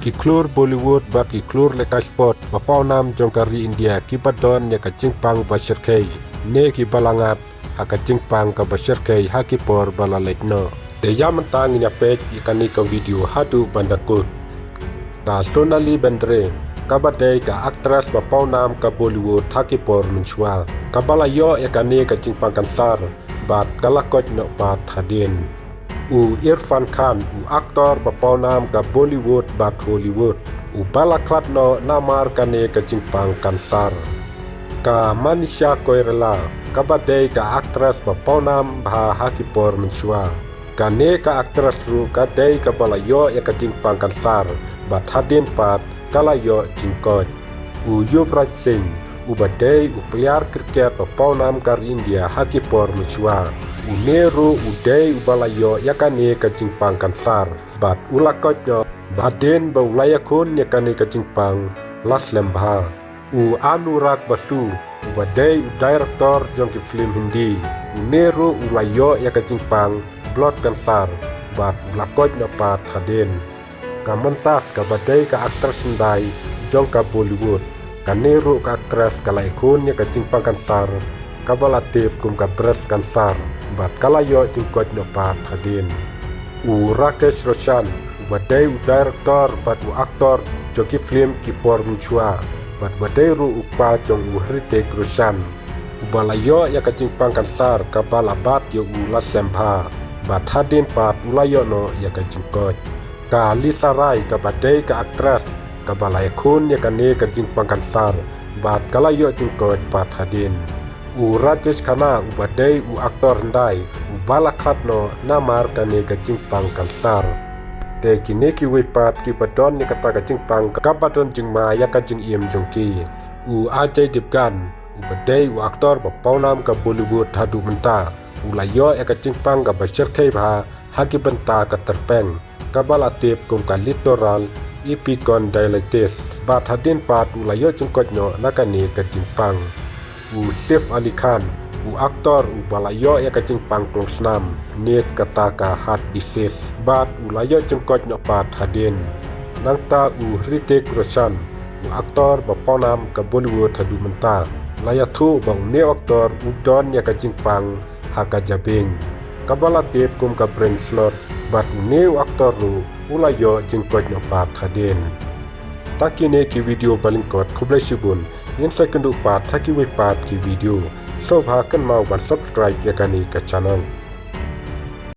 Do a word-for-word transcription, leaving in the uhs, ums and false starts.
Ki khlur Bollywood bad ki khlur lehkai sport ba pawnam jong ka ri India kiba don ïa ka jingpang ba shyrkhei ne kiba la ngat ha ka jingpang kaba shyrkhei ha ki por ba la leit noh. Te ïa mynta ngin ïa peit ïa kane ka video haduh ban da kut. Ka Sonali Bendre, kaba dei ka actress ba pawnam ka Bollywood ha ki por mynshuwa, kaba la ïoh ïa kane ka jingpang kansar bad ka la koit noh pat hadien. U Irfan Khan, u actor ba pawnam ka Bollywood bad Hollywood, uba la khlad noh namar kane ka jingpang kansar. Ka Manisha Koirala, kaba dei ka actress ba pawnam bha ha ki por mynshuwa, kane ka actress ruh ka dei kaba la ïoh ïa ka jingpang kansar bad hadien pat ka la ïoh jingkoit. U Yuvraj Singh, uba dei u player cricket ba pawnam ka ri India ha ki por mynshuwa, une ruh u dei uba la ïoh ïa kane ka jingpang kansar bad u la koit noh hadien ba u la ïakhun ïa kane ka jingpang la slem bha. U Anurag Basu, uba dei u director jong ki film Hindi, une ruh u la ïoh ïa ka jingpang blood cancer bad u la koit noh pat hadien. Ka Mumtaz, kaba dei ka actress hyndai jong ka Bollywood, kane ruh ka actress ka la ïakhun ïa ka jingpang kansar kaba la tip kum ka breast cancer bad ka la ïoh jingkoit noh pat hadien. U Rakesh Roshan, uba dei u director bad u actor jong ki film ki por mynshuwa bad uba dei ruh u kpa jong u Hrithik Roshan, uba la ïoh ïa ka jingpang kansar kaba la bat ïa u la slem bha bad hadien pat u la ïoh noh ïa ka jingkoit. Ka Lisa Rai, kaba dei ka actress kaba la ïakhun ïa kane ka jingpang kansar bad ka la ïoh jingkoit pat hadien. U Rajesh Khanna, uba dei u actor hyndai uba la khlad noh namar kane ka jingpang kansar. Te kine kiwei pat kiba don ïa kata ka jingpang kaba don jingma ïa ka jingim jong ki. U Ajay Devgan, uba dei u actor ba pawnam ka Bollywood haduh mynta, u la ïoh ïa ka jingpang kaba shyrkhei bha ha ki bynta ka tyrpeng kaba la tip kum ka Littoral Epicondylitis bad hadien pat u la ïoh jingkoit noh na kane ka jingpang. U Saif Ali Khan, u actor uba la ïoh ïa ka jingpang klongsnam ne kata ka heart disease bad u la ïoh jingkoit noh pat hadien. Nangta u Hrithik Roshan, u actor ba pawnam ka Bollywood haduh mynta, la ïathuh ba une u actor u don ïa ka jingpang ha ka jabieng kaba la tip kum ka brain slot bad une u actor ruh u la ïoh jingkoit noh pat hadien. Te kine ki video ba lyngkot, khublei shibun. Ngin sa ïakynduh pat ha kiwei pat ki video. Sngewbha kynmaw ban subscribe ïa kane ka channel.